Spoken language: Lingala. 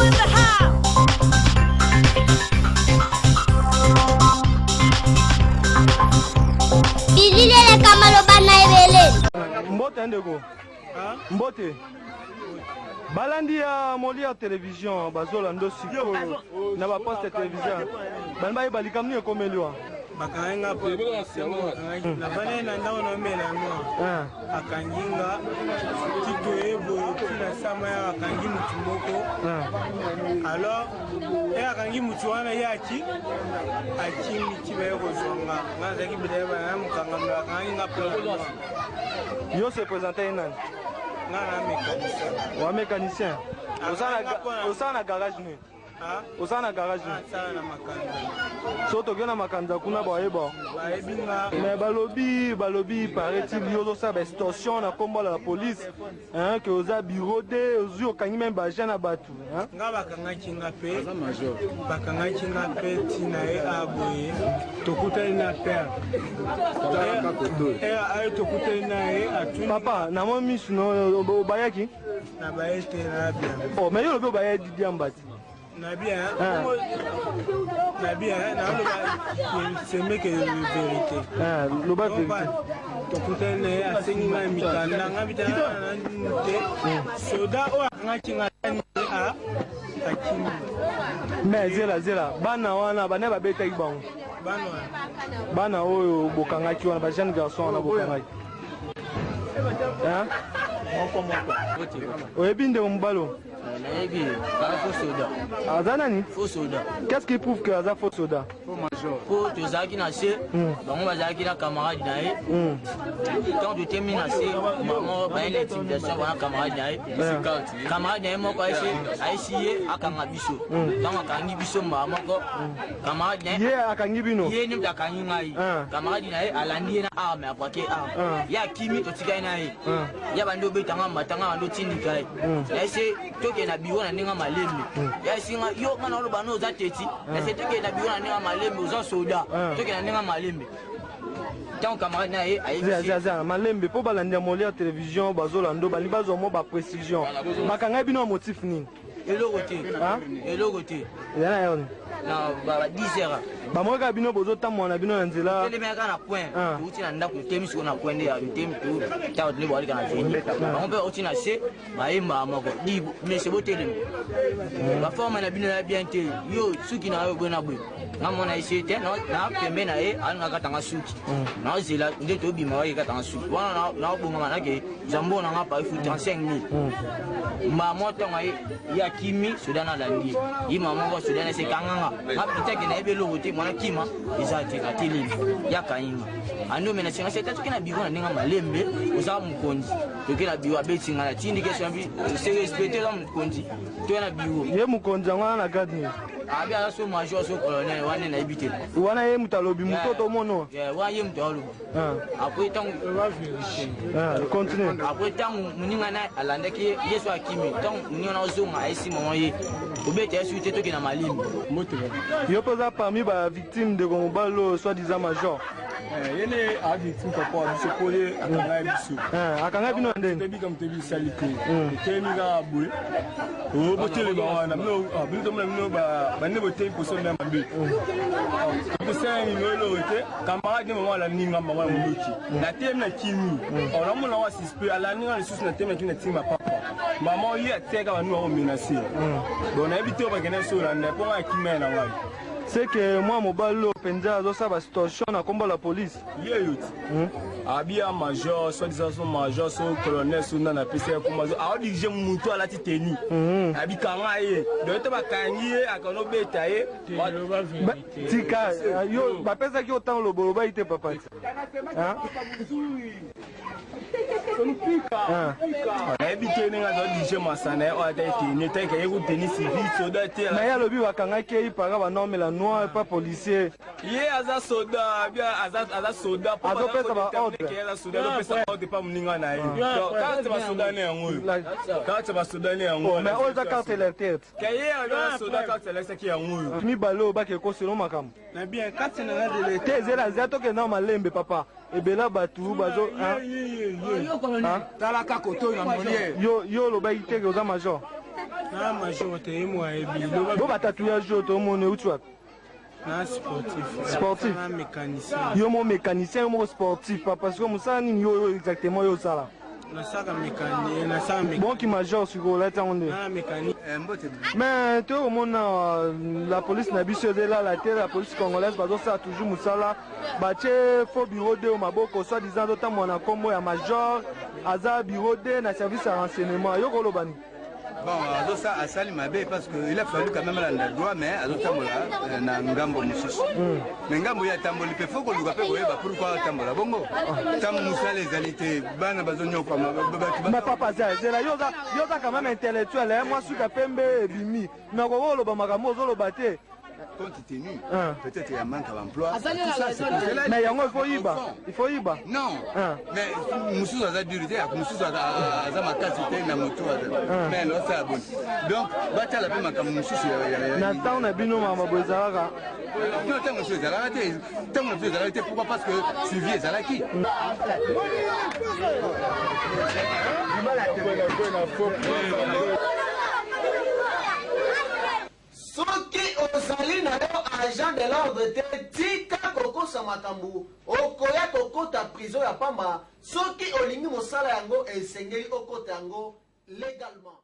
in the house. Bilili eleka maloba na ebele. Mbote ndeko. Mbote. Balandi ya Molière Television bazolanda sikoyo na ba poste ya television. Bani bayeba likambo nini ekomeli wa. Bakangi nga po navandaki na ndako naomela noa, akangi nga ti toye boye ti na sama ya akangi mutu moko. Alors ye akangi mutu wana, ye aki akimi ti baye kozwa nga. Nga nazalaki bilaya bana mokangami, bakangi nga mpo na noa. Yo se présente ye nani? Nga na mécanicien. Wa mécanicien. Osala na garage nini? Osala na garage nini? Asala na Makanza. So tokei na Makanza kuna, bayeba. Bayebi nga. Mais balobi paraît-il yo ozosala baextorsion na nkombo ya la police, hein, ke oza bureau de ozwi, okangi meme baagent na bato, hein? Nga bakangaki nga mpe, bakangaki nga mpe ntina ye a boye, tokutani na père aye, tokutani na ye, atuni. Papa, namoni misu no obayaki. Na baye te, na bien. Oh, mais yo olobi obaya diamba ti. Na bien, na bien, naloba semeke vérité. Loba vérité. Tokutani na ye, asengi ngai mikanda, ngai bitana te. Soda oyo akangaki ngai a akimi. Mais zela, zela, bana wana bana babetaki bango? Bana? Bana oyo bokangaki wana, bajeune garçon wana bokangaki, hein? Oyebi ndeko mobali oyo? Nayebi, aza faux soda. Aza nani? Faux soda. Qu'est-ce qui prouve que aza faux soda? Po tozalaki na se, bango bazalaki na camarade na ye. Ntango totemi na se, mama baye na intimidation bana camarade na ye. Camarade na ye moko ayesi ye akanga biso. Ntango akangi biso mbala moko, camarade na ye Ye akangi bino? Ye nde moto akangi ngai. Camarade na ye alandi ye na arme, abraquer arme, ye akimi, totikali na ye. Ya bandi obetanga matanga, bandi otindika ye. Nayese tokende na biro na ndenge malembe. Ya esinga yo nga na oloba no oza teti. Nayese tokende na biro na ndenge malembe, oza soda, tokende na ndenge malembe. Ntango camarade na ye ayebisi Zela malembe, mpo balandi ya Molière Télévision bazolanda, balingi bazwa mwa baprécision. Bakangai bino ya motif nini? Eloko te, eloko te. Eza na yoni? Na ba 10 heures. Bamoki kaka bino bozotambola na bino na nzela? Telemaka kaka na point. Touti na ndako, totemi sikoyo na point nde ya totemi, ntango tende boalika na veni, bango mpe bauti na se, bayembaka moko di mese: "Botelema, baforme na bino ya bien te, yo suki na yo boye na boye." Nga mona esi te na pembe na ye, alinga katanga suki, naozela nde tobima, waki katanga suki wana, naobongama nake zambo na nga pari fu 35 000 mbaa mwa. Ntango ye akimi, soda nalandi ye, ye mama moko soda na ese kanganga nga pitake, nayebi eloko te, mwana kima eza te, natelemi, yakangi nga, andome na singa seta, toke na biro na ndenge malembe, oza mokonzi, toke na biro. Abeti nga, natindi question bi se respecte, oza mokonzi, toya na biro. Ye mokonzi yango wana na grade nini? Abi aza so major so colonel, wana nayebi te. Wana ye moto alobi, moto tomono? Wana ye moto aloba. Après ntango Continue. Après ntango moninga na alandaki ye, ye so akimi, ntango moninga na ozonga, ayesi mama ye kobeta ye suki te, toke na malembe. Yo mpe oza parmi bavictime, ndeko mobali oyo soit disant major? Ye nde avictime, papa wa biso, mpo ye akanga ye biso. Akanga bino na ndeni? Toyebi kama toyebi esali te, totelemi kaka boye, botelema wana, bino tomona bino bande botemi poso ya mabe, tosala nini eloko te. Camarade nde mama alandi nga, mama ya mondoki, natelemi na kimi, namona wa suspect alandi nga lisusu, natelemi na kimi, natimi mapapa, mama ye atiaka bandu bakomenacer. Bon, nayebi te oyo bakende so olanda mpo ngai akima ye na ngai. C'est que mwa mobali oyo mpenza azosala basituation na nkombo la police. Ye yo ti abi ya major, soit disant so major so colonel so nani, apesi ye kombo, aodirige motu alati teni, abi kanga ye. Donc te bakangi ye, akanda obeta ye. Tika yo, bapesaki yo ntango lobo olobaki te, papa ti. Nayebi te ndenge azodirige masana ye oyo ata eteni etaki ye kuteni civil soda te. Na ye alobi bakangaki ye ipaka banomela noir pa policier. Ye aza soda, aza soda. Azopesa baordre. Aza soda, azopesa ordre pa moninga na ye. Donc carte basoda ne yango oyo, carte basoda ne yango. Mais oyo eza carte électeur. Kaye aza soda, carte alakisaki yango oyo. Mibale oyo bake koselo makambo. Na bien carte na nga. Te, ezela, zela, tokenda malembe, papa. Ebela bato bazo Tala kaka oyo na Molière. Yo olobaki te ke oza major? Na major te ye mo ayebi. Loba Bo batatouillage oyo tomoni euti wapi? Na sportif. Sportif. Na mécanicien. Yo moko mécanicien, yo moko sportif, papa. Sikoyo mosala nini yo oyo exactement yo osala? Nasaka mécanique, nasaka mécanique. Bonki major sikoyo olati yango nde. Na mécanique. Mbote. Mais tokomona la police na biso ezelala te. La police congolaise bazosala toujours mosala. Batie faux bureau 2 maboko, soit disant azotambola na nkombo ya major, aza bureau 2 na service ya renseignement. Yo koloba nini? Bon, azosa asali mabe parce que il a fallu quand même alanda droit, mais azotambola na ngambo mosusu. Mais ngambo ye atamboli mpe, faut koluka mpe koyeba pourquoi atambola bongo. Ntango mosala ezali te, bana bazonyokwama, bato Mais papa, zela, yo oza quand même intellectuel, eh, mwa suka pembe ebimi, mais okoki oloba makambo ozoloba te. Compte tenu Ah. peut-être ya manque d'emploi, tout ça, c'est pour cela. Mais yango il faut yiba, il faut yiba. Non. Ah. Mais mosusu aza dur te, mosusu aza makasi te na motu aza, mais losala boni? Donc batala mpe makambo mosusu Na ntango na bino makambo boye ezalaka? Non, ntango mosusu ezalaka te, ntango na biso ezalaki te. Pourquoi? Parce que suivi ezalaki. Soki ozali na yo agent de l'ordre te, tika kokosa makambo, okoya kokota prison ya pamba. Soki olingi mosala yango, esengeli okota yango légalement.